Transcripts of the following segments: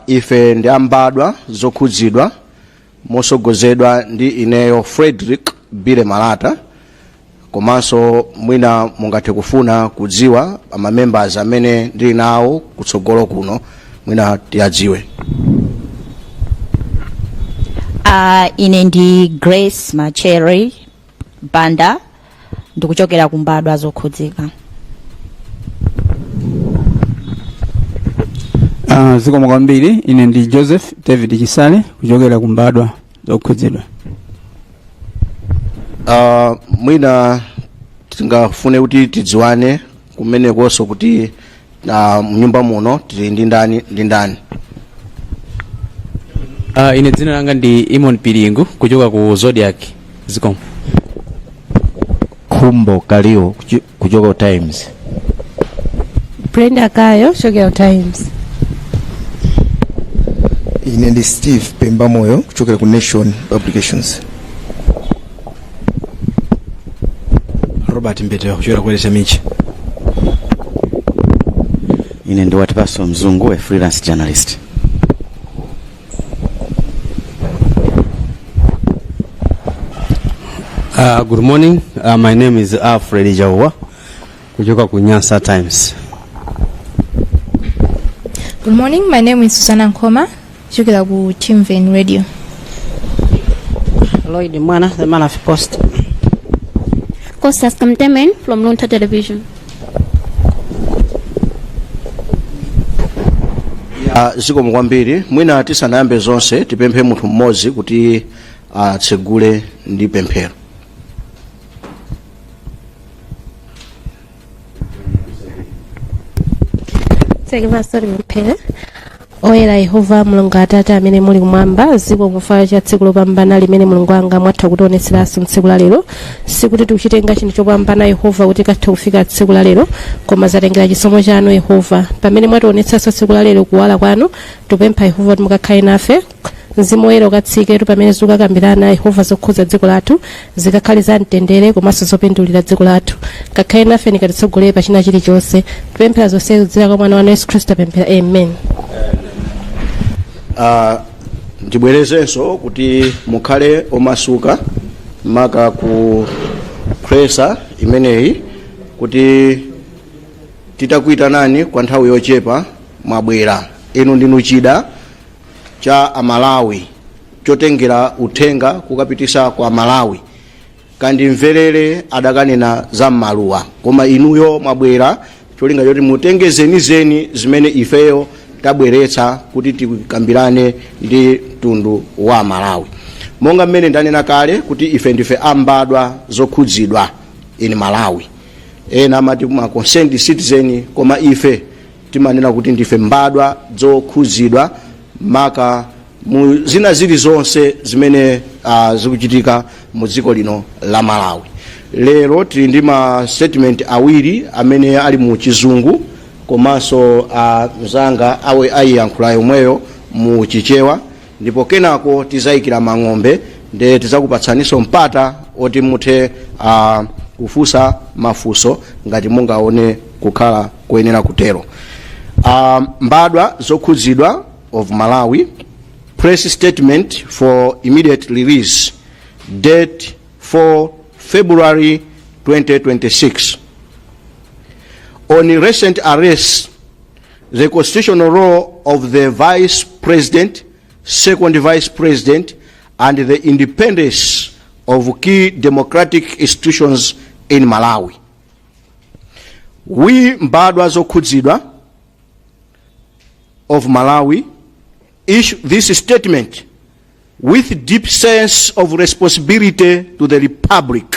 Ife ndi ambadwa zokhudzidwa mosogozedwa ndi ineyo Frederick Billy Malata, komanso mwina mungathe kufuna kudziwa ama members amene ndili nawo kutsogolo kuno, mwina tiyadziwe. Ine ndi Grace Machere Banda, ndikuchokera ku Mbadwa Zokhudzika. Zikomo kwambiri. Ine ndi Joseph David Chisale kuchokera ku Mbadwa Zokhudzidwa. Mwina tingafune kuti tidziwane kumenekonso kuti mnyumba muno tili ndi ndani ndi ndani. Ine dzina langa ndi Imon Pilingu kuchoka ku Zodiak. Zikomo. Khumbo Kaliwo kuchoka ku Times. Brenda Kayo kuchokera ku Times. Ine ndi Steve Pembamoyo kuchokera ku Nation Publications. Robert Mbetera kuchokera ku SMH. Ine ndi Watipaso Mzungu, a freelance journalist. Good morning. My name is Alfred Jawa kuchoka ku Nyasa Times. Good morning, my name is Susanna Nkoma, kuchokera ku Timveni Radio. Lloyd Mwana, The Malawi Post. Costas Kamtemen from Luntha Television. Zikomo kwambiri. Mwina tisanayambe zonse, tipemphe munthu mmodzi kuti atsegule ndi pemphero. Tseke maso, tipemphere. Oyera Yehova Mulungu Atate amene muli kumwamba, zikomo chifukwa cha tsiku lopambana limene Mulungu wanga mwatha kutionetseranso mtsiku la lero. Sikuti tikuchitenga chinthu chopambana Yehova kuti kathe kufika tsiku la lero, koma zatengera chisomo chanu Yehova. Pamene mwationetsanso tsiku la lero kuwala kwanu, tupempha Yehova kuti mukakhale nafe, Mzimu Woyera ukatsiketu pamene zikukakambirana Yehova zokhudza dziko lathu, zikakhale za mtendere komanso zopindulira dziko lathu. Kakhale nafe, nikatitsogolere pa china chilichonse. Tipemphera zonse kudzera kwa mwana wanu Yesu Khristu apemphera, amen. Ndibwerezenso kuti mukhale omasuka maka ku presser imeneyi, kuti titakuitanani kwa nthawi yochepa mwabwera. Inu ndinu chida cha Amalawi chotengera uthenga kukapitisa kwa Malawi. Kandimverere adakanena za mmaluwa, koma inuyo mwabwera cholinga choti mutenge zenizeni zimene ifeyo tabweretsa kuti tikambirane ndi mtundu wa Malawi. Monga mmene ndanena kale kuti ife ndife ambadwa zokhudzidwa in Malawi. Ena amati ma concerned citizen, koma ife timanena kuti ndife mbadwa zokhudzidwa maka mu zina zilizonse zimene zikuchitika mu dziko lino la Malawi. Lero tili ndi ma statement awiri amene ali mu Chizungu, komanso mzanga awe ayiyankhula yomweyo mu Chichewa, ndipo kenako tizayikira mang'ombe nde tizakupatsaniso mpata oti muthe kufunsa mafunso ngati mungaone kukhala koyenera kutero. Mbadwa Zokhudzidwa of Malawi press statement for immediate release, date 4 February 2026. On recent arrests, the constitutional role of the Vice President, Second Vice President, and the independence of key democratic institutions in Malawi. We, Mbadwa Zokhudzidwa of Malawi, issue this statement with deep sense of responsibility to the Republic,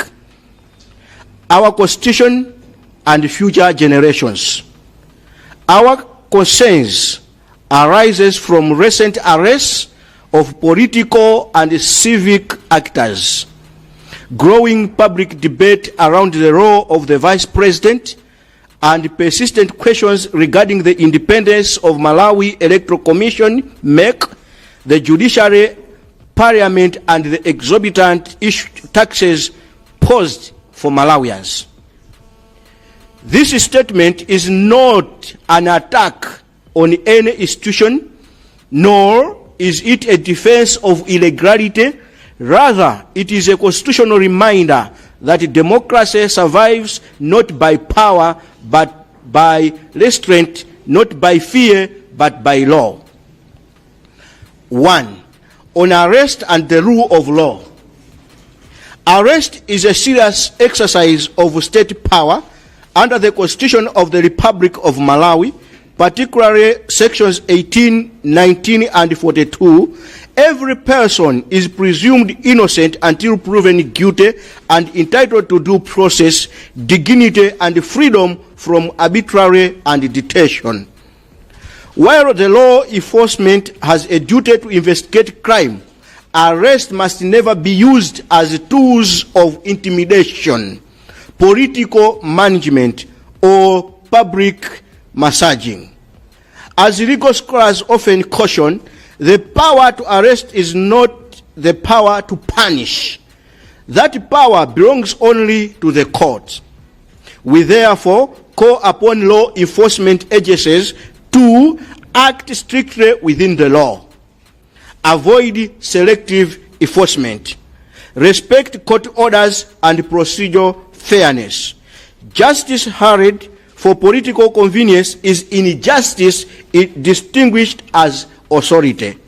our Constitution, and future generations. Our concerns arises from recent arrests of political and civic actors, growing public debate around the role of the Vice President, and persistent questions regarding the independence of Malawi Electoral Commission, MEC, the judiciary, parliament, and the exorbitant issue taxes posed for Malawians. This statement is not an attack on any institution. Nor is it a defense of illegality. Rather, it is a constitutional reminder that democracy survives not by power but by restraint, not by fear but by law. 1. On arrest and the rule of law. Arrest is a serious exercise of state power under the Constitution of the Republic of Malawi, particularly sections 18, 19, and 42. Every person is presumed innocent until proven guilty and entitled to due process, dignity, and freedom from arbitrary and detention. While the law enforcement has a duty to investigate crime, arrest must never be used as tools of intimidation, political management, or public massaging. As legal scholars often caution, the power to arrest is not the power to punish. That power belongs only to the courts. We therefore call upon law enforcement agencies to act strictly within the law, avoid selective enforcement, respect court orders and procedural fairness. Justice hurried for political convenience is injustice distinguished as authority.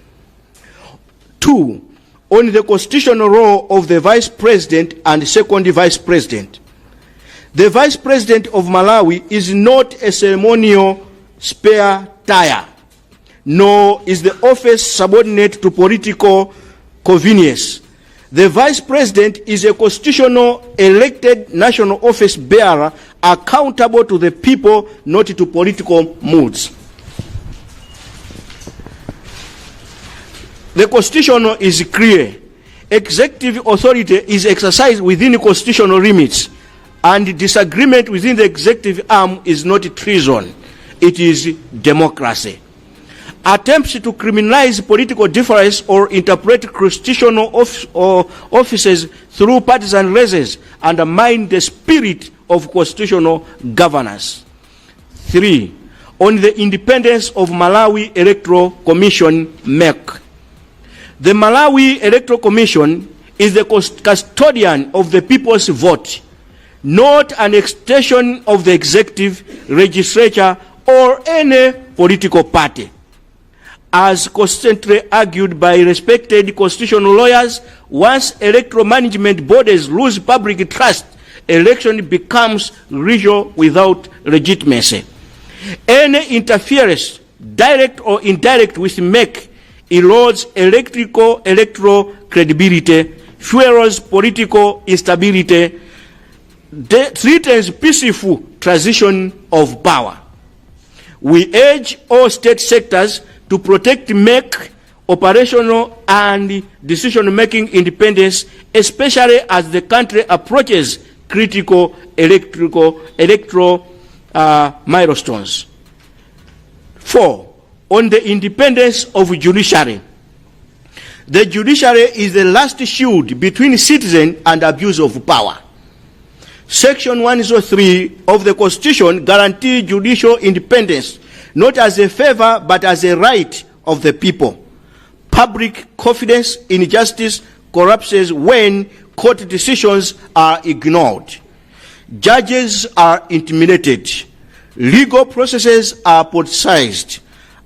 2. On the constitutional role of the Vice President and Second Vice President. The Vice President of Malawi is not a ceremonial spare tire, nor is the office subordinate to political convenience. The Vice President is a constitutional elected national office bearer accountable to the people, not to political moods. The Constitution is clear. Executive authority is exercised within constitutional limits, and disagreement within the executive arm is not treason. It is democracy. Attempts to criminalize political difference or interpret constitutional or offices through partisan lenses undermine the spirit of constitutional governance. 3. On the independence of Malawi Electoral Commission, MEC. The Malawi Electoral Commission is the custodian of the people's vote, not an extension of the executive, legislature, or any political party. As constantly argued by respected constitutional lawyers, once electoral management bodies lose public trust, election becomes ritual without legitimacy. Any interference, direct or indirect, with MEC erodes electoral credibility, fuels political instability, threatens peaceful transition of power. We urge all state sectors to protect MEC operational and decision-making independence, especially as the country approaches critical electoral milestones. 4. On the independence of judiciary. The judiciary is the last shield between citizen and abuse of power. Section 103 of the Constitution guarantees judicial independence, not as a favor but as a right of the people. Public confidence in justice collapses when court decisions are ignored. Judges are intimidated. Legal processes are politicized.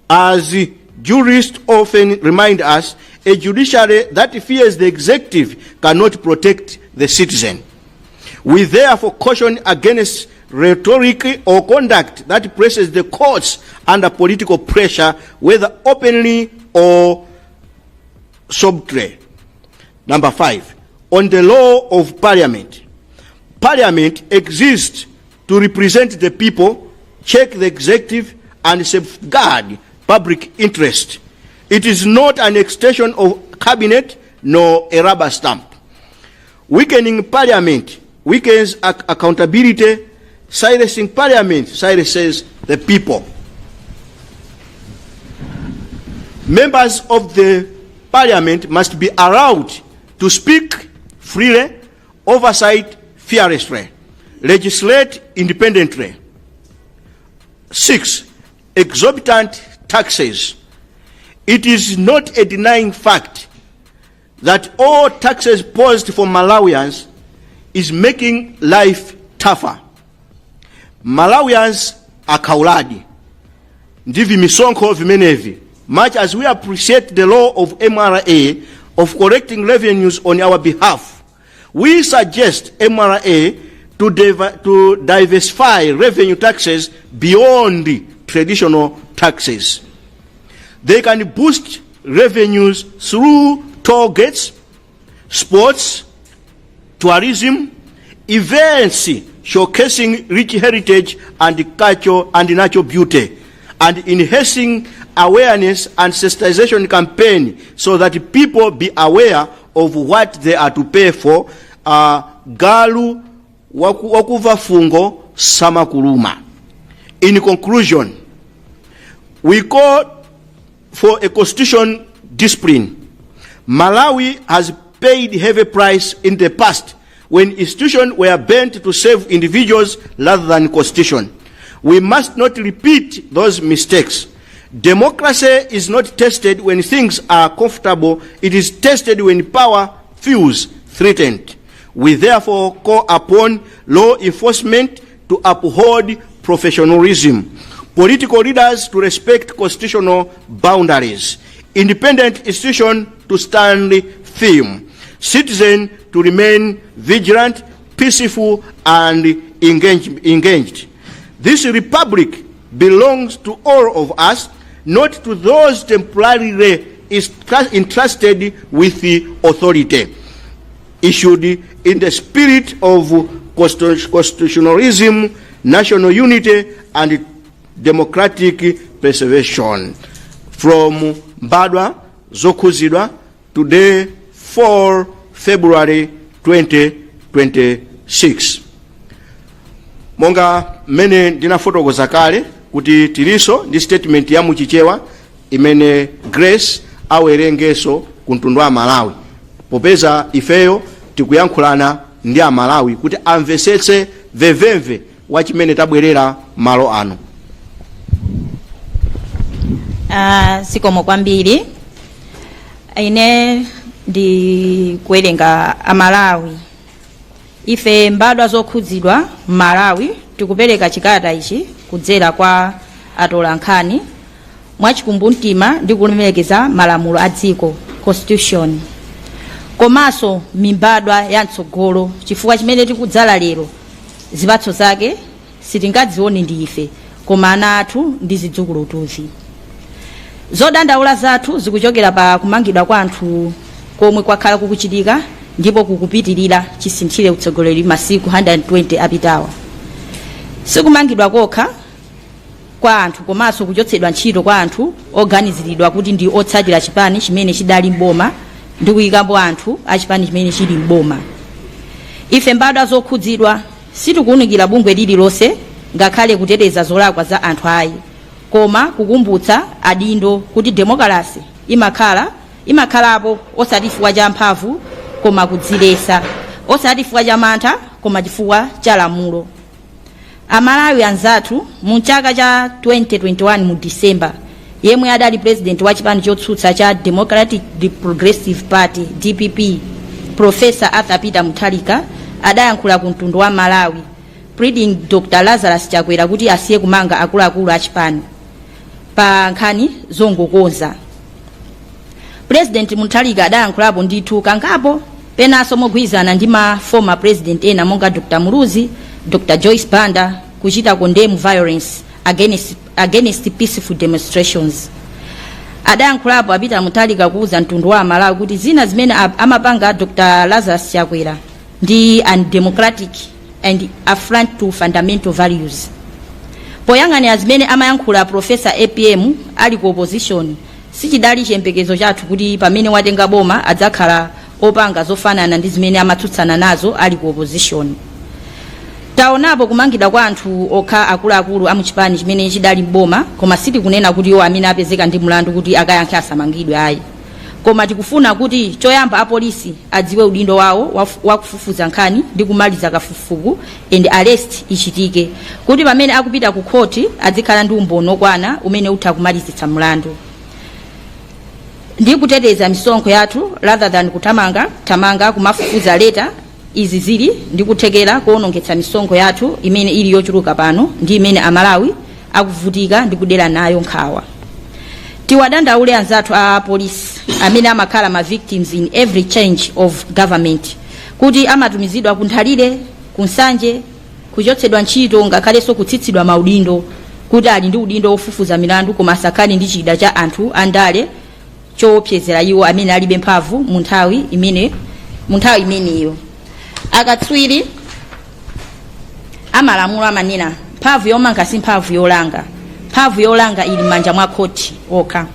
As jurists often remind us, a judiciary that fears the executive cannot protect the citizen. We therefore caution against rhetoric or conduct that places the courts under political pressure, whether openly or subtly. Number 5, on the law of parliament. Parliament exists to represent the people, check the executive, and safeguard public interest. It is not an extension of cabinet nor a rubber stamp. Weakening parliament weakens accountability. Silencing parliament silences the people. Members of the parliament must be allowed to speak freely, oversight fearlessly, legislate independently. 6. Exorbitant taxes. It is not a denying fact that all taxes posed for Malawians is making life tougher. Malawians akhauladi ndi vimisonkho vimenevi. Much as we appreciate the role of MRA of collecting revenues on our behalf, we suggest MRA to diversify revenue taxes beyond traditional taxes. They can boost revenues through toll gates, sports, tourism, events showcasing rich heritage and culture and natural beauty, and enhancing awareness and sensitization campaign so that people be aware of what they are to pay for. Galu wakuva fungo samakuluma. In conclusion, we call for a constitution discipline. Malawi has paid heavy price in the past when institutions were bent to save individuals rather than constitution. We must not repeat those mistakes. Democracy is not tested when things are comfortable. It is tested when power feels threatened. We therefore call upon law enforcement to uphold professionalism, political leaders to respect constitutional boundaries, independent institutions to stand firm, citizens to remain vigilant, peaceful, and engaged. This republic belongs to all of us, not to those temporarily entrusted with the authority. Issued in the spirit of constitutionalism, national unity, and democratic preservation. From Mbadwa Zokhuzidwa, today, 4 February 2026. Monga mmene ndinafotokoza kale kuti tilinso ndi statement ya muchichewa imene Grace awerengenso ku mtundu wa Malawi, popeza ifeyo tikuyankhulana ndi Amalawi kuti amvesetse vevemve wa chimene tabwerera malo ano. Zikomo kwambiri. Ine ndi kuwerenga. Amalawi, ife Mbadwa Zokhudzidwa Mmalawi tikupereka chikalata ichi kudzera kwa atolankhani mwachikumbumtima ndi kulemekeza malamulo a dziko, constitution, komanso mibadwa ya mtsogolo, chifukwa chimene tikudzala lero zipatso zake sitingazione ndi ife koma ana athu ndi zidzukulutuzi. Zodandaula zathu zikuchokera pa kumangidwa kwa anthu komwe kwakhala kukuchitika ndipo kukupitirira chisinthire utsogoleri masiku 120 apitawa. Sikumangidwa kokha kwa anthu komanso kuchotsedwa ntchito kwa anthu oganiziridwa kuti ndi otsatira chipani chimene chidali mboma ndi kuyikapo anthu a chipani chimene chili mboma. Ife Mbadwa Zokhudzidwa sitikuwunikira bungwe lililonse ngakhale kuteteza zolakwa za anthu ayi, koma kukumbutsa adindo kuti demokalasi imakhalapo osati chifukwa cha mphamvu koma kudzilesa, osati chifukwa cha mantha koma chifukwa cha lamulo. Amalawi anzathu, mu chaka cha 2021 mu December, yemwe adali president wa chipani chotsutsa cha Democratic Progressive Party, DPP, Professor Arthur Peter Mutharika adayankhula ku mtundu wa Malawi pleading Dr Lazarus Chakwera kuti asiye kumanga akuluakulu a chipani pa nkhani zongokonza. President Mutharika adayankhulapo ndithu kangapo penanso mogwirizana ndi ma former president ena monga Dr Muluzi, Dr Joyce Banda, kuchita condemn violence against peaceful demonstrations. Adayankhulapo a Peter Mutharika kuuza mtundu wa Amalawi kuti zina zimene amapanga Dr Lazarus Chakwera ndi undemocratic and affront to fundamental values. Poyang'anira zimene amayankhula Professor APM ali ku opposition, sichidali chiyembekezo chathu kuti pamene watenga boma adzakhala opanga zofanana ndi zimene amatsutsana nazo ali ku opposition. Taonapo kumangidwa kwa anthu okha akuluakulu a muchipani chimene chidali mboma, koma sitikunena kuti iwo amene apezeka ndi mlandu kuti akayankhe asamangidwe ayi, koma tikufuna kuti choyamba apolisi adziwe udindo wawo wakufufuza nkhani ndi kumaliza kafukufuku and arrest ichitike, kuti pamene akupita ku khoti adzikhala ndi umboni okwana umene utha kumalizitsa mlandu. Ndi kuteteza misonkho yathu rather than kuthamanga thamanga kumafufuza later. Izi zili ndi kuthekera kuonongetsa misonkho yathu imene ili yochuluka pano ndi imene Amalawi akuvutika ndi kudera nayo nkhawa. Tiwadandaule anzathu a polisi amene amakhala ma victims in every change of government, kuti amatumizidwa ku Nthalire, ku Nsanje, kuchotsedwa ntchito, ngakhalenso kutsitsidwa maudindo, kuti ali ndi udindo wofufuza milandu koma asakhale ndi chida cha anthu andale choopsezera iwo amene alibe mphamvu mu nthawi imeneyo. Akatswiri amalamulo amanena mphamvu yomanga si mphamvu yolanga. Mphamvu yolanga ili m'manja mwa khoti okha.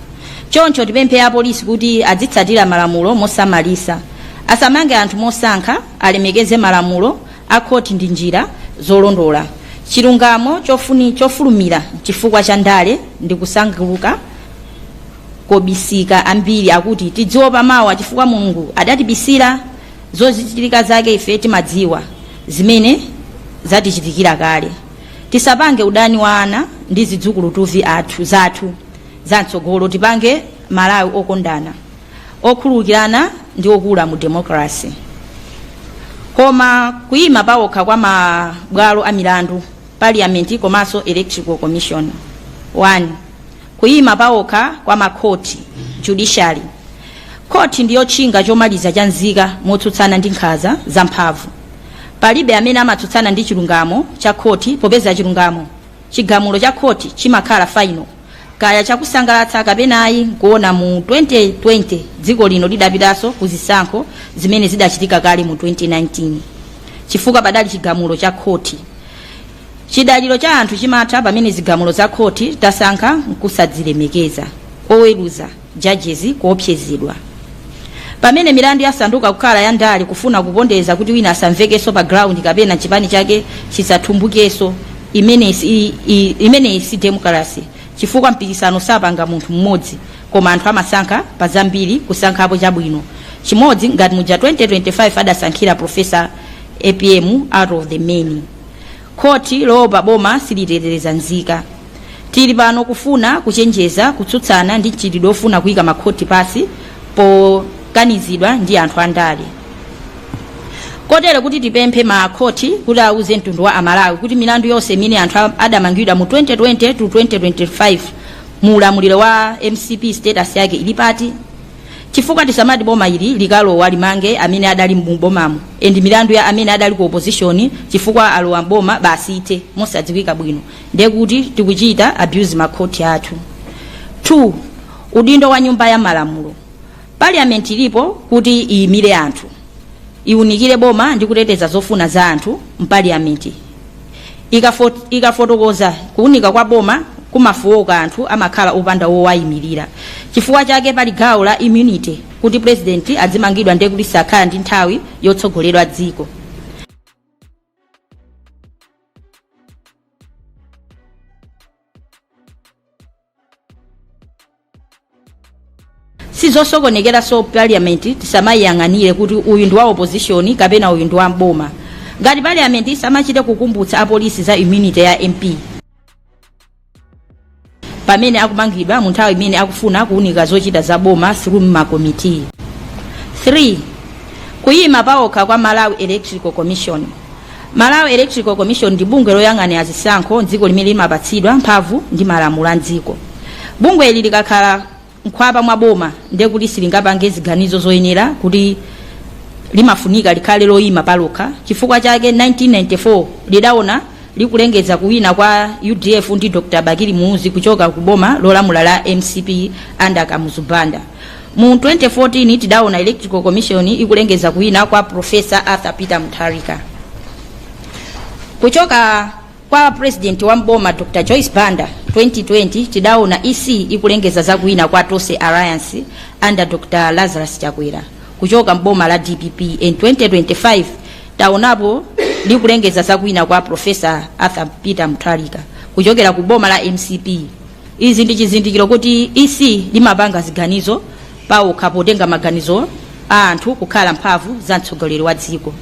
Choncho tipemphe apolisi kuti adzitsatira malamulo mosamalisa, asamange anthu mosankha, alemekeze malamulo a khoti ndi njira zolondola. Chilungamo chofulumira chifukwa cha ndale ndi kusanguluka kobisika. Ambiri akuti tidziopa mawa chifukwa Mulungu adatibisira zochitika zake. Ife timadziwa zimene zatichitikira kale. Tisapange udani wa ana ndi zidzukulu tuvi athu zathu zamtsogolo. Tipange Malawi okondana, okhululukirana ndi okula mu democracy. Koma kuyima pawokha kwa mabwalo a milandu, Parliament komanso Electoral Commission. 1, kuyima pawokha kwa makhoti, judiciary. Khoti ndiyo tchinga chomaliza cha nzika motsutsana ndi nkhanza zamphamvu. Palibe amene amatsutsana ndi chilungamo cha khoti, popeza chilungamo, chigamulo cha khoti chimakhala final, kaya chakusangalatsa kapena ayi. Nkuona mu 2020 dziko lino lidapitanso ku zisankho zimene zidachitika kale mu 2019 chifukwa padali chigamulo cha khoti. Chidaliro cha anthu chimatha pamene zigamulo za khoti tasankha nkusadzilemekeza, oweruza, judges, kuopsezedwa, pamene milandu yasanduka kukhala ya ndale, kufuna kupondeza kuti wina asamvekenso pa ground kapena chipani chake chisathumbukenso. Imeneyi si democracy, chifukwa mpikisano sapanga munthu mmodzi, koma anthu amasankha pa zambiri kusankhapo chabwino chimodzi, ngati muja 2025 adasankhira Professor APM out of the many. Khoti loopa boma silitetereza nzika. Tili pano kufuna kuchenjeza kutsutsana ndi mchitidwe ofuna kuyika makhoti pasi pokanizidwa ndi anthu andale, kotero kuti tipemphe makhoti kuti auze mtundu wa Amalawi kuti milandu yonse imene anthu adamangidwa mu 2020 to 2025 mu ulamuliro wa MCP, status yake ili pati? Chifukwa tisamati boma ili likalowa limange amene adali mu bomamo, and milandu ya amene adali ku opposition, chifukwa alowa mboma basi ite mosadziwika bwino, ndiye kuti tikuchita abuse makhoti athu. 2, udindo wa nyumba ya malamulo. Parliament ilipo kuti iyimire anthu, iwunikire boma ndi kuteteza zofuna za anthu. Mparliament ikafotokoza kuwunika kwa boma kumafowoka, anthu amakhala opanda wowayimirira. Chifukwa chake pali gawo la immunity, kuti president adzimangidwa ndiye kuti sakhala ndi nthawi yotsogoledwa dziko. Sizosokonekera. So parliament tisamayiyang'anire kuti uyu ndi wa opposition kapena uyu ndi wa mboma. Ngati parliament isamachite kukumbutsa apolisi za immunity ya MP pamene akumangidwa mu nthawi imene akufuna kuwunika zochita za boma through makomiti. 3, kuyima pawokha kwa Malawi Electoral Commission. Malawi Electoral Commission ndi bungwe loyang'anira zisankho mdziko limene limapatsidwa mphamvu ndi malamulo a mdziko. Bungwe ili likakhala mkhwapa mwa boma, ndiye kuti silingapange ziganizo zoyenera, kuti limafunika likhale loyima palokha. Chifukwa chake 1994 lidaona likulengeza kuwina kwa UDF ndi Dr Bakili Muluzi kuchoka ku boma lolamula la MCP under Kamuzu Banda. Mu 2014 tidaona Electoral Commission ikulengeza kuwina kwa Professor Arthur Peter Mutharika kuchoka kwa president wa mboma Dr Joyce Banda. 2020 tidaona EC ikulengeza za kuwina kwa Tonse Alliance under Dr Lazarus Chakwera kuchoka mboma la DPP. In 2025 taonapo likulengeza za kuwina kwa Professor Arthur Peter Mutharika kuchokera ku boma la MCP. Izi ndi chizindikiro kuti EC limapanga ziganizo pawokha potenga maganizo a anthu kukhala mphamvu za mtsogoleri wa dziko.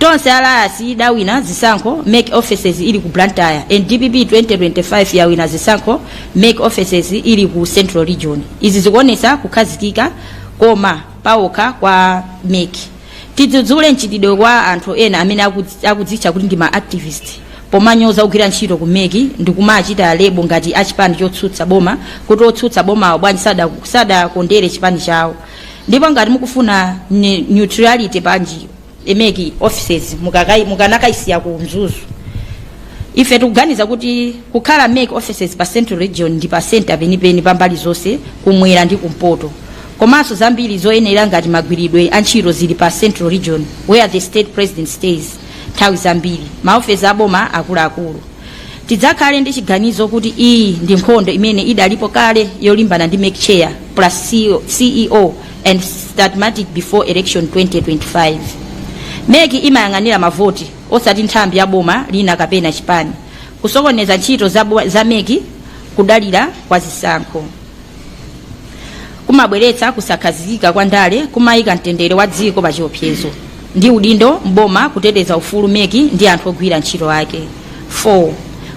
Tonse Alliance idawina zisankho, MEC offices ili ku Blantyre, and DPP 2025 yawina zisankho, MEC offices ili ku Central Region. Izi zikuonetsa kukhazikika koma pawokha kwa MEC. Tidzudzule mchitidwe kwa anthu ena amene akudzitcha kuti ndi ma activist, pomanyoza kugwira ntchito ku MEC ndikumachita label ngati achipani chotsutsa boma, kuti otsutsa bomawo bwanji sadakondere chipani chawo? Ndipo ngati mukufuna neutrality, panji MEC offices mukanakaisiya ku Mzuzu? Ife tikuganiza kuti kukhala MEC offices pa Central Region ndi pa center penipeni pa mbali zonse, kumwera ndi kumpoto, komanso zambiri zoyenera ngati magwiridwe a ntchito zili pa Central Region, where the state president stays nthawi zambiri, maofesi aboma akuluakulu. Tidzakhale ndi chiganizo kuti iyi ndi nkhondo imene idalipo kale yolimbana ndi MEC chair plus CEO and Smartmatic before election 2025. MEC imayang'anira mavoti, osati nthambi ya boma lina kapena chipani. Kusokoneza ntchito za MEC, kudalira kwa zisankho, kumabweretsa kusakhazikika kwa ndale, kumayika mtendere wa dziko pa chiopsezo. Ndi udindo mboma kuteteza ufulu MEC ndi anthu ogwira ntchito ake. 4,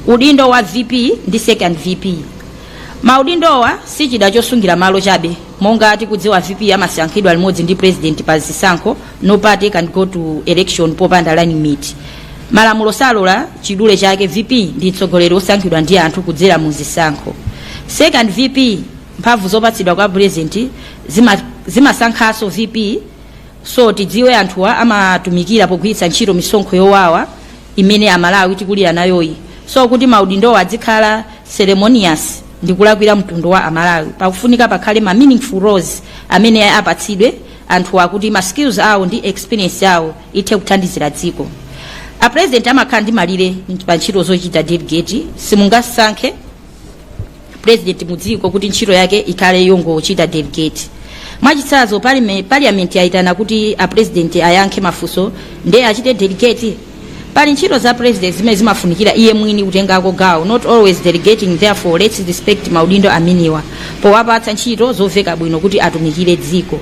udindo wa VP ndi second VP. Maudindowa si chida chosungira malo chabe. Monga tikudziwa, VP amasankhidwa limodzi ndi president pa zisankho. No party can go to election popanda running mate. Malamulo salola chidule chake. VP ndi mtsogoleri wosankhidwa ndi anthu kudzera mu zisankho. Second VP, mphamvu zopatsidwa kwa president zimasankhanso VP. So tidziwe anthuwa amatumikira pogwiritsa ntchito misonkho yowawa imene Amalawi tikulira nayoyi. So kuti maudindowa adzikhala ceremonious ndi kulakwira mtundu wa Amalawi. Pakufunika pakhale ma meaningful roles amene apatsidwe anthuwa kuti ma skills awo ndi experience yawo ithe kuthandizira dziko. A president amakhala ndi malire pa ntchito zochita delegate. Simungasankhe president mu dziko kuti ntchito yake ikhale yongochita delegate. Mwachitsanzo, parliament yayitana kuti a president ayankhe mafunso, nde achite delegate? Pali ntchito za president zimene zimafunikira iye mwini kutengako gawo, not always delegating. Therefore, let's respect maudindo ameniwa powapatsa ntchito zoveka bwino kuti atumikire dziko.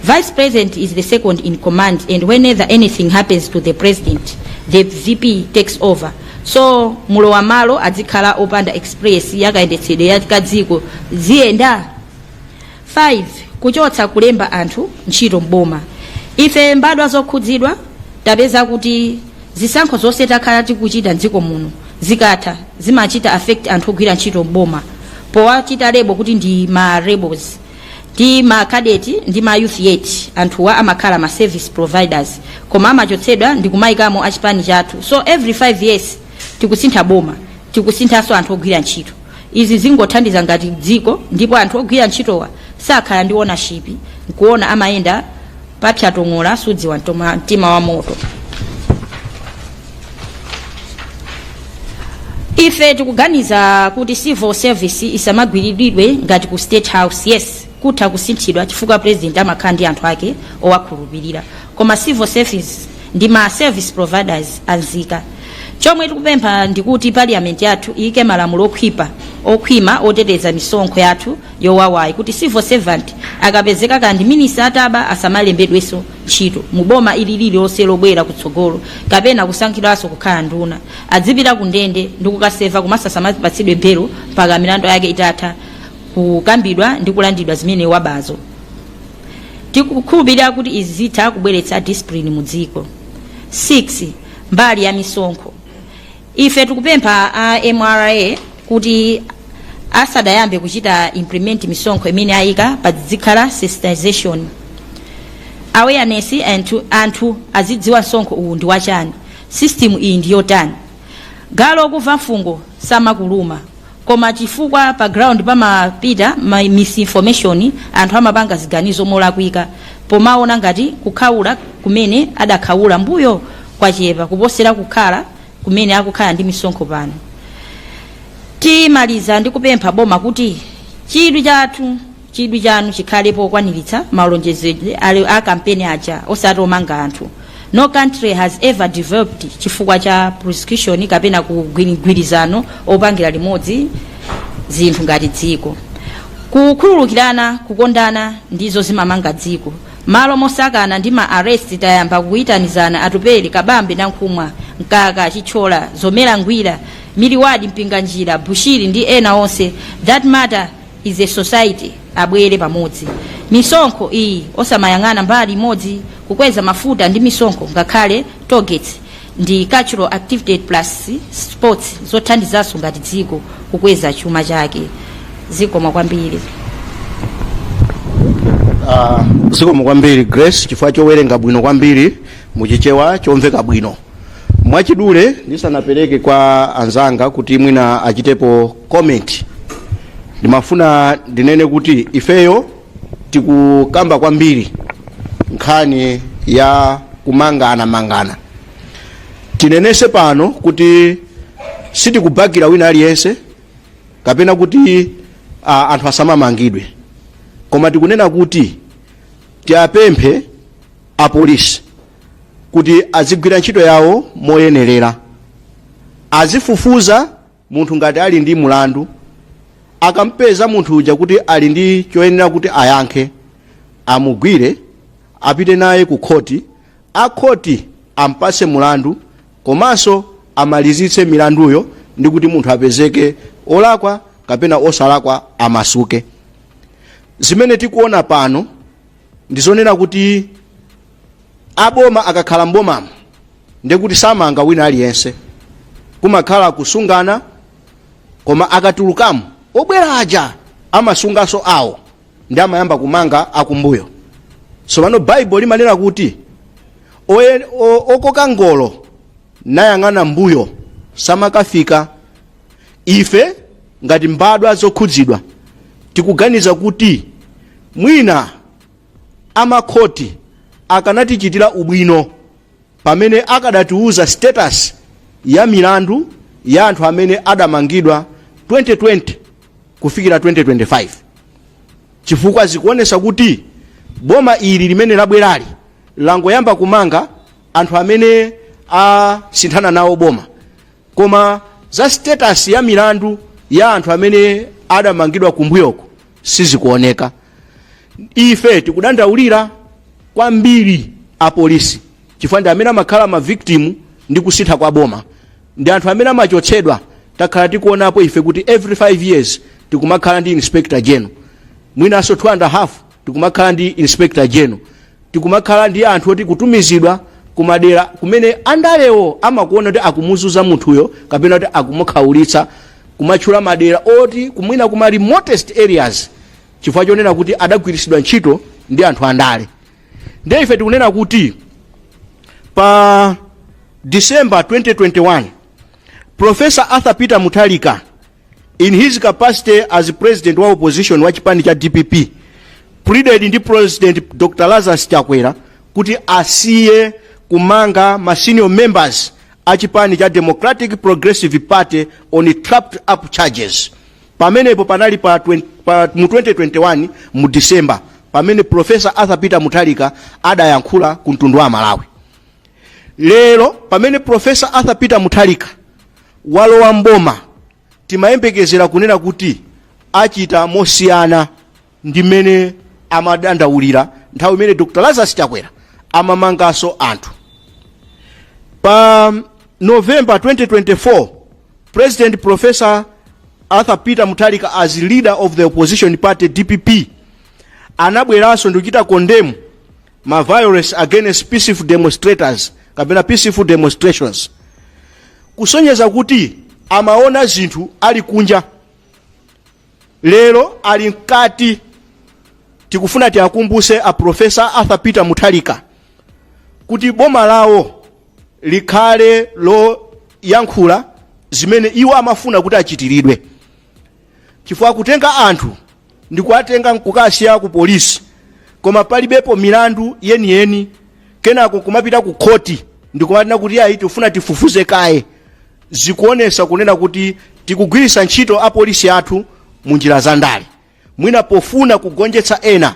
Vice president is the second in command, and whenever anything happens to the president, the VP takes over. So mulowa malo adzikhala opanda experience yakayendetsedwe yakadziko, ziyenda? 5, kuchotsa kulemba anthu ntchito mboma. Ife mbadwa zokhudzidwa tapeza kuti zisankho zonse takhala tikuchita mdziko muno, zikatha zimachita affect anthu ogwira ntchito mboma, powachita label kuti ndi ma rebels ndi ma cadet ndi ma youth. Yet anthuwa amakhala ma service providers, koma amachotsedwa ndi kumayikamo achipani chathu. So every 5 years tikusintha boma, tikusinthanso anthu ogwira ntchito. Izi zingothandiza ngati dziko, ndipo anthu ogwira ntchitowa sakhala ndi ownership, nkuona amayenda papyatong'ola, sudziwa mtima wa moto. Ife tikuganiza kuti civil service isamagwiriridwe ngati ku State House. Yes, kutha kusinthidwa chifukwa president amakhala ndi anthu ake owakhulupirira, koma civil service ndi ma service providers anzika. Chomwe tikupempha ndikuti parliament yathu iyike malamulo okhwima oteteza misonkho yathu yowawayi, kuti civil servant akapezeka kandi minister ataba, asamalembedwenso ntchito muboma ili lililonse lobwera kutsogolo kapena kusankhidwanso kukhala nduna. Adzipita ku ndende ndi kukaseva, komanso asamapatsidwe belo mpaka milandu yake itatha kukambidwa ndi kulandidwa zimene wabazo. Tikukhulupirira kuti izi zitha kubweretsa discipline mu dziko. 6, mbali ya misonkho. Ife tikupempha a MRA kuti asadayambe kuchita implement misonkho imene ayika, padzikhala sensitization, awareness. Anthu azidziwa msonkho uwu ndi wachani, system iyi ndi yotani. Galu okumva mfungo samakuluma, koma chifukwa pa ground pamapita ma misinformation, anthu amapanga ziganizo molakwika pomaona ngati kukhawula kumene adakhawula mbuyo kwachepa kuposera kukhala kumene akukhala ndi misonkho pano. Timaliza ndi kupempha boma kuti chidwi chathu, chidwi chanu chikhale pokwaniritsa malonjezedwe a kampeni aja, osati omanga anthu. No country has ever developed chifukwa cha prosecution kapena kugwirizano opangira limodzi zinthu ngati dziko. Kukhululukirana, kukondana ndizo zimamanga dziko. Malo mosakana ndi ma arrest, tayamba kuyitanizana Atupele, Kabambe, Nankhumwa, Mkaka, Chithyola, Zomera, Ngwira, Miliwadi, Mpinganjira, Bushiri ndi ena onse that matter is a society, abwere pamodzi. Misonkho iyi osamayang'ana mbali imodzi, kukweza mafuta ndi misonkho, ngakhale tollgates ndi cultural activity plus sports zothandizanso ngati dziko kukweza chuma chake. Zikomo kwambiri. Zikomo kwambiri, Grace, chifukwa chowerenga bwino kwambiri muchichewa chomveka bwino. Mwachidule, ndisanapereke kwa anzanga kuti mwina achitepo comment, ndimafuna ndinene kuti ifeyo tikukamba kwambiri nkhani ya kumangana mangana. Tinenese pano kuti sitikubakira wina aliyense kapena kuti anthu asamamangidwe, koma tikunena kuti tiapemphe apolisi kuti azigwira ntchito yawo moyenerera, azifufuza munthu ngati ali ndi mulandu. Akampeza munthu uja kuti ali ndi choyenera kuti ayankhe, amugwire, apite naye ku khoti, akhoti ampase mulandu komanso amalizitse milanduyo ndi kuti munthu apezeke olakwa kapena osalakwa, amasuke. Zimene tikuona pano ndizonena kuti aboma akakhala mbomamo ndekuti samanga wina aliyense, kumakhala kusungana, koma akatulukamo obwera aja amasunganso awo ndi amayamba kumanga akumbuyo. Tsopano Baibulo limanena kuti okoka ngolo nayang'ana mbuyo samakafika. Ife ngati mbadwa zokhudzidwa tikuganiza kuti mwina amakhoti akanatichitira ubwino pamene akadatiuza status ya milandu ya anthu amene adamangidwa 2020 kufikira 2025, chifukwa zikuonesa kuti boma ili limene labwerali langoyamba kumanga anthu amene asinthana nawo boma, koma za status ya milandu ya anthu amene adamangidwa kumbuyoko sizikuoneka. Ife tikudandaulira kwambiri apolisi, chifukwa ndi amene amakhala ma victim ndi kusintha kwa boma, ndi anthu amene amachotsedwa. Takhala tikuonapo ife kuti every 5 years tikumakhala ndi inspector general, mwinanso 2.5 tikumakhala ndi inspector general, tikumakhala ndi anthu oti kutumizidwa kumadera kumene andalewo amakuona kuti akumuzuza munthuyo kapena kuti akumukhaulitsa, kumatchula madera oti kumwina kuma remotest areas, chifukwa chonena kuti adagwiritsidwa ntchito ndi anthu andale. Ndiye ife tikunena kuti pa December 2021, Professor Arthur Peter Mutharika, in his capacity as president wa opposition wa chipani cha DPP, pleaded ndi President Dr Lazarus Chakwera kuti asiye kumanga ma senior members a chipani cha Democratic Progressive Party on trumped up charges. Pamenepo panali pa mu 2021 mu December, pamene Professor Arthur Peter Mutharika adayankhula ku mtundu wa Malawi. Lero pamene Professor Arthur Peter Mutharika walowa mboma, timayembekezera kunena kuti achita mosiyana ndi mmene amadandaulira nthawi imene Dr Lazarus Chakwera amamanganso anthu. Pa November 2024, President Professor Arthur Peter Mutharika, as leader of the opposition party DPP, anabweranso ndikuchita condemn ma violence against peaceful demonstrators kapena peaceful demonstrations, kusonyeza kuti amaona zinthu ali kunja. Lero ali mkati. Tikufuna tiakumbuse a Professor Arthur Peter Mutharika kuti boma lawo likhale loyankhula zimene iwo amafuna kuti achitiridwe, chifukwa kutenga anthu ndikuwatenga nkukasiya ku polisi koma palibepo milandu yeniyeni, kenako kumapita ku khoti ndikumanena kuti ayi, tifuna tifufuze kaye, zikuonesa kunena kuti tikugwiritsa ntchito apolisi athu mu njira za ndale, mwina pofuna kugonjetsa ena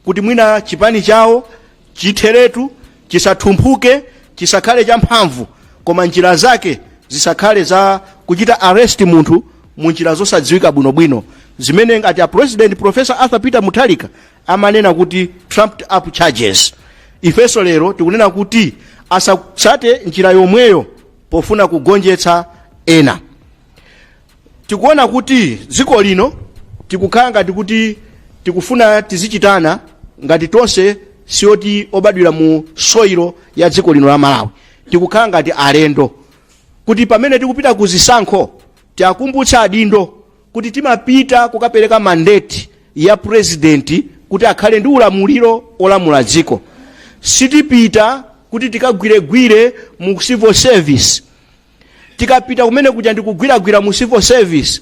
kuti mwina chipani chawo chitheretu, chisathumphuke, chisakhale champhamvu, koma njira zake zisakhale za kuchita arrest munthu mu njira zosadziwika bwinobwino. zimene ngati a President Professor Arthur Peter Mutharika amanena kuti trumped up charges. Ifenso lero tikunena kuti asatsate njira yomweyo pofuna kugonjetsa ena. Tikuona kuti dziko lino tikukhala ngati kuti tikufuna tizichitana ngati tonse sioti obadwira mu soil ya dziko lino la Malawi. Tikukhala ngati alendo, kuti pamene tikupita ku zisankho, tiakumbutsa adindo kuti timapita kukapereka mandate ya president kuti akhale ndi ulamuliro olamula dziko. Sitipita kuti tikagwiregwire mu civil service. Tikapita kumene kuja ndikugwiragwira mu civil service,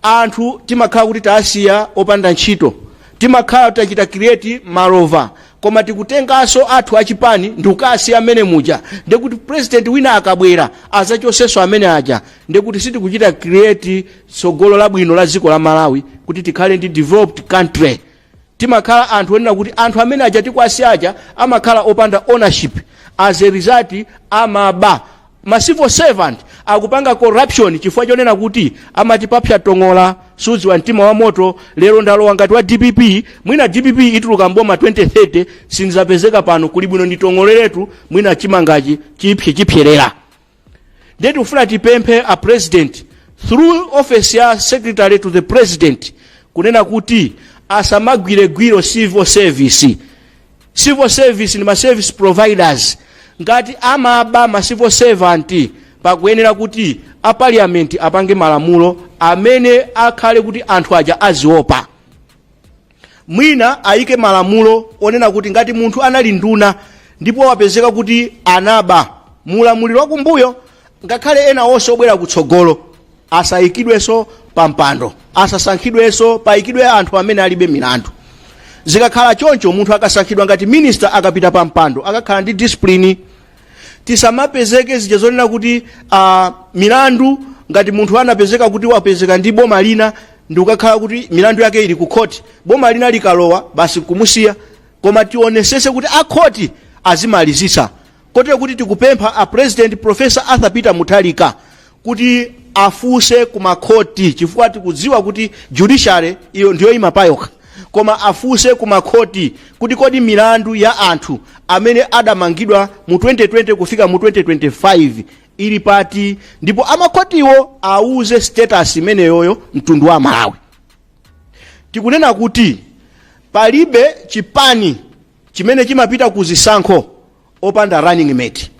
anthu timakhala kuti tasiya opanda ntchito, timakhala tachita create malova, koma tikutenganso athu achipani ndikukasiya amene muja. Ndekuti president wina akabwera azachosenso amene aja. Ndekuti sitikuchita create tsogolo labwino la dziko la Malawi kuti tikhale ndi developed country. Timakhala anthu onena kuti anthu amene aja tikuasiya aja amakhala opanda ownership. As a result, amaba. Ma civil servant akupanga corruption chifukwa chonena kuti amati papsa tong'ola sudziwa mtima wa moto. Lero ndalowa ngati wa DPP, mwina DPP ituluka mboma 2030, sinzapezeka pano, kuli bwino nditong'oleretu, mwina chimangachi chipse chipyerera. Ndiye tikufuna tipemphe a President through office ya Secretary to the President kunena kuti asamagwiregwiro civil service. Civil service ni ma service providers. Ngati amaba ma civil servant, pakuyenera kuti a Parliament apange malamulo amene akhale kuti anthu aja aziopa. Mwina ayike malamulo onena kuti ngati munthu anali nduna ndipo wapezeka kuti anaba mulamuliro wakumbuyo, ngakhale ena onse obwera kutsogolo asayikidwenso pa mpando, asasankhidwenso, payikidwe anthu amene alibe milandu. Zikakhala choncho, munthu akasankhidwa ngati minister, akapita pa mpando akakhala ndi discipline. Tisamapezeke zija zonena kuti milandu, ngati munthu anapezeka kuti wapezeka ndi boma lina, ndi kukakhala kuti milandu yake ili ku khoti, boma lina likalowa basi kumusiya. Koma tionesese kuti akhoti azimalizisa, kotero kuti tikupempha a President Professor Arthur Peter Mutharika kuti afuse kumakhoti, chifukwa tikudziwa kuti judiciary iyo ndiyo imapayokha, koma afuse kumakhoti kuti kodi milandu ya anthu amene adamangidwa mu 2020 kufika mu 2025 ili pati, ndipo amakhotiwo auze status imeneyoyo mtundu wa Malawi. Tikunena kuti palibe chipani chimene chimapita ku zisankho opanda running mate.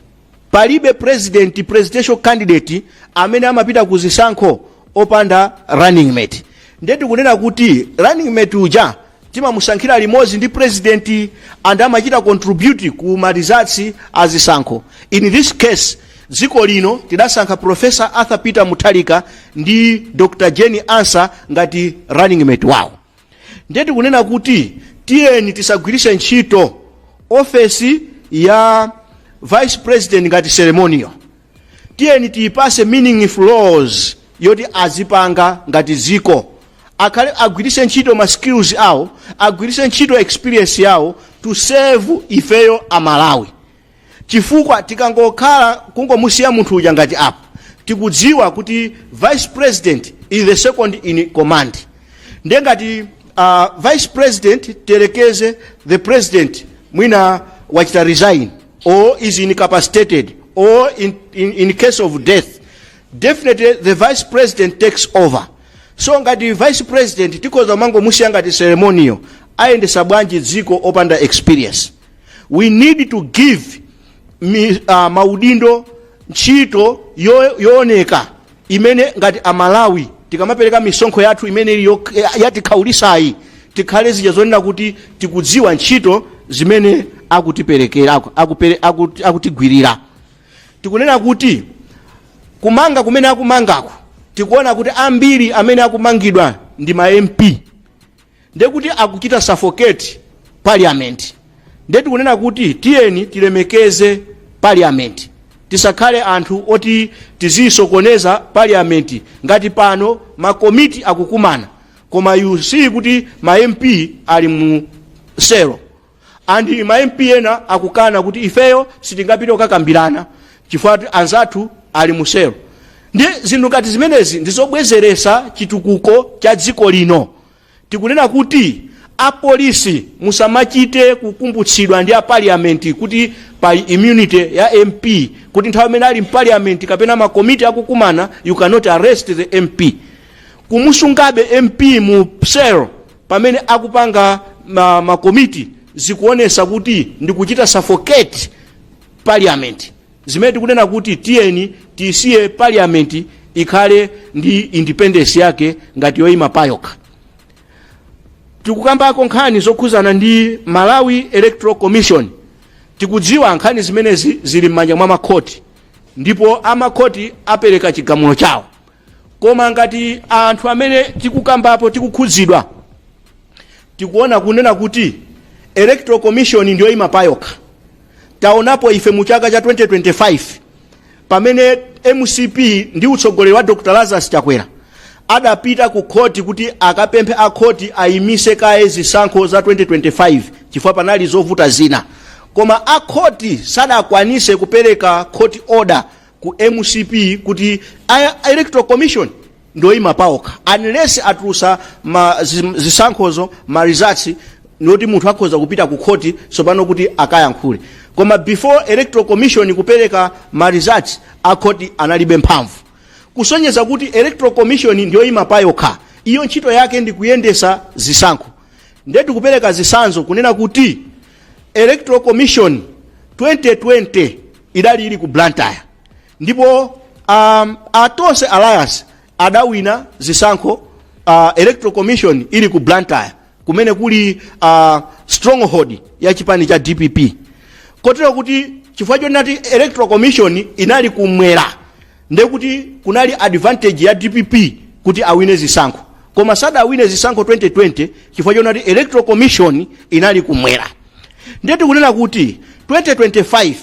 Palibe president, presidential candidate amene amapita ku zisankho opanda running mate. Ndiye tikunena kuti running mate uja timamusankhira limodzi ndi president and amachita contribute ku ma results a zisankho. In this case, dziko lino tidasankha Professor Arthur Peter Mutharika ndi Dr Jane Ansah ngati running mate wawo. Ndiye tikunena kuti tiyeni tisagwiritse ntchito ofesi ya vice president ngati ceremonial. Tiyeni tiyipase meaningful roles yoti azipanga ngati ziko, akhale agwiritse ntchito ma skills awo, agwiritse ntchito experience yawo to serve ifeyo Amalawi, chifukwa tikangokhala kungomusiya munthu uja ngati apo, tikudziwa kuti vice president is the second in command. Ndiye ngati vice president, terekeze the president mwina wachita resign or is incapacitated or in case of death, definitely the vice president takes over. So ngati vice president tikhoza mangomusiya ngati ceremonial, ayendesa bwanji dziko opanda experience? We need to give maudindo, ntchito yooneka imene ngati Amalawi tikamapereka misonkho yathu imene ili yatikhaulisayi, tikhale zija zonena kuti tikudziwa ntchito zimene akutiperekera, akutigwirira. Tikunena kuti kumanga kumene akumangako, tikuona kuti ambiri amene akumangidwa ndi ma MP, ndekuti akuchita suffocate Parliament. Ndiye tikunena kuti tiyeni tilemekeze Parliament, tisakhale anthu oti tizisokoneza Parliament. Ngati pano makomiti akukumana, koma you see kuti ma MP ali mu cell, and ma MP ena akukana kuti ifeyo sitingapite kukakambirana chifukwa anzathu ali mu cell. Ndi zinthu ngati zimenezi ndizobwezeresa chitukuko cha dziko lino. Tikunena kuti apolisi musamachite kukumbutsidwa ndi a parliament kuti pali immunity ya MP, kuti nthawi imene ali mparliament kapena makomiti akukumana, you cannot arrest the MP. Kumusungabe MP mu cell pamene akupanga makomiti zikuonesa kuti ndikuchita suffocate parliament, zimene tikunena kuti tiyeni tisiye parliament ikhale ndi independence yake ngati yoyima payokha. Tikukambako nkhani zokhuzana ndi Malawi Electoral Commission. Tikudziwa nkhani zimenezi zili m'manja mwa makhoti, ndipo amakhoti apereka chigamulo chawo. Koma ngati anthu amene tikukambapo tikukhudzidwa, tikuona kunena kuti Electoral Commission ndiyoyima payokha. Taonapo ife mu chaka cha 2025 pamene MCP ndi utsogoleri wa Dr Lazarus Chakwera adapita ku khoti kuti akapemphe akhoti ayimise kaye zisankho za 2025 chifukwa panali zovuta zina, koma akhoti sadakwanise kupereka court order ku MCP kuti Electoral Commission ndoyima paokha unless atulusa zisankhozo, ma results, ndoti munthu akhoza kupita ku khoti tsopano kuti akayankhule. Koma before Electoral Commission kupereka ma results, akhoti analibe mphamvu, kusonyeza kuti Electoral Commission ndiyoyima payokha. Iyo ntchito yake ndi kuyendesa zisankho. Ndiye tikupereka zitsanzo kunena kuti Electoral Commission 2020 idali ili ku Blantyre, ndipo a Tonse Alliance adawina zisankho Electoral Commission ili ku Blantyre, kumene kuli stronghold ya chipani cha DPP. Kotero kuti chifukwa chonati Electoral Commission inali kumwera, ndekuti kunali advantage ya DPP kuti awine zisankho, koma sadawine zisankho 2020 chifukwa chonati Electoral Commission inali kumwera. Ndiye tikunena kuti 2025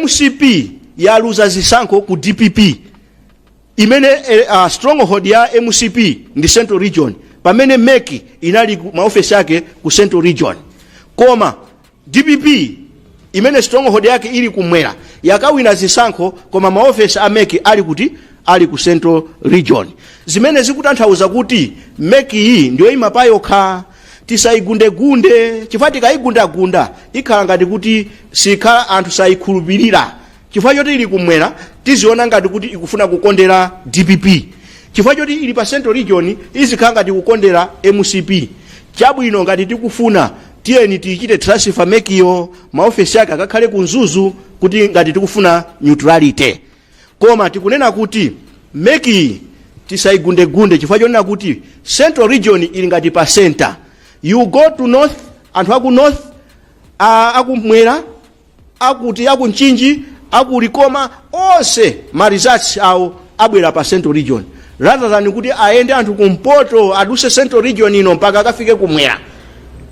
MCP yaluza zisankho ku DPP, imene stronghold ya MCP ndi Central Region, pamene MEC inali maofesi ake ku Central Region. Koma DPP, imene stronghold yake ili kumwera, yakawina zisankho, koma maofesi a MEC ali kuti? Ali ku Central Region, zimene zikutanthauza kuti MEC iyi ndiyoyima payokha. Tisayigundegunde, chifukwa tikayigundagunda ikhala ngati kuti sikhala, anthu sayikhulupirira. Chifukwa choti ili kumwera, tiziona ngati kuti ikufuna kukondera DPP. Chifukwa choti ili pa Central Region, izikhala ngati kukondera MCP. Chabwino, ngati tikufuna, tiyeni tichite transfer MEC yo, maofesi ake akakhale ku Mzuzu, kuti ngati tikufuna neutrality. Koma tikunena kuti MEC tisayigundegunde, chifukwa chonena kuti Central Region ili ngati pa center. You go to north, anthu aku north, akumwera, akuti akuMchinji, akuLikoma, onse ma results awo abwera pa Central Region, rather than kuti ayende anthu kumpoto, aduse Central Region ino mpaka akafike kumwera.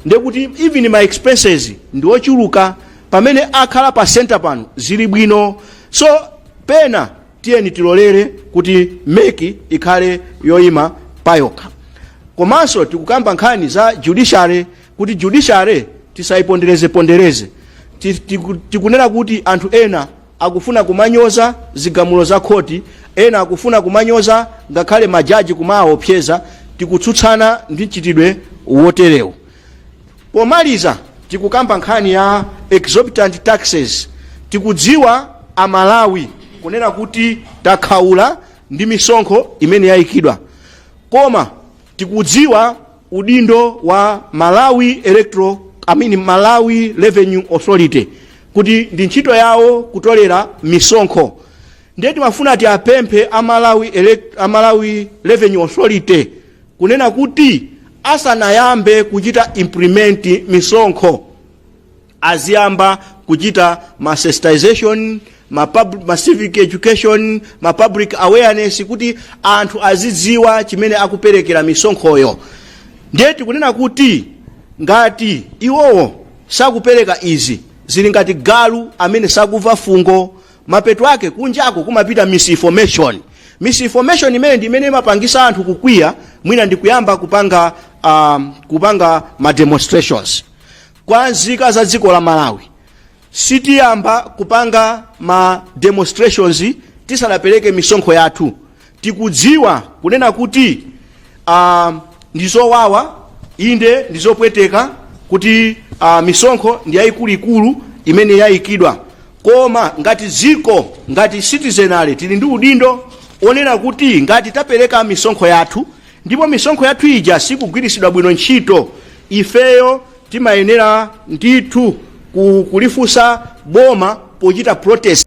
Ndekuti even ma expenses ndi ochuluka. Pamene akhala pa center pano, zili bwino. So pena tiyeni tilolere kuti MEC ikhale yoyima payokha. Komanso tikukamba nkhani za judiciary, kuti judiciary tisayipondereze pondereze. Tikunena kuti anthu ena akufuna kumanyoza zigamulo za khoti, ena akufuna kumanyoza ngakhale majaji, kumaopseza. Tikutsutsana ndi mchitidwe woterewu. Pomaliza, tikukamba nkhani ya exorbitant taxes. Tikudziwa Amalawi kunena kuti takhaula ndi misonkho imene yayikidwa, koma tikudziwa udindo wa Malawi Electoral, I mean, Malawi Revenue Authority, kuti ndi ntchito yawo kutolera misonkho. Ndiye timafuna tiapemphe a Malawi Revenue Authority kunena kuti asanayambe kuchita implement misonkho, aziyamba kuchita ma sensitization, ma civic education, ma public awareness, kuti anthu azidziwa chimene akuperekera misonkhoyo. Ndiye tikunena kuti ngati iwowo sakupereka izi, zili ngati galu amene sakumva fungo. Mapeto ake kunjako kumapita misinformation. Misinformation imene ndi imene imapangisa anthu kukwiya, mwina ndi kuyamba kupanga ma demonstrations. Kwa nzika za dziko la Malawi, sitiyamba kupanga ma demonstrations. Tisadapereke misonkho yathu, tikudziwa kunena kuti ndizowawa, inde ndizopweteka kuti misonkho ndi yayikuluikulu imene yayikidwa, koma ngati dziko, ngati citizenry, tili ndi udindo onena kuti ngati tapereka misonkho yathu ndipo misonkho yathu ija sikugwiritsidwa bwino ntchito, ifeyo timayenera ndithu kulifunsa boma pochita protest.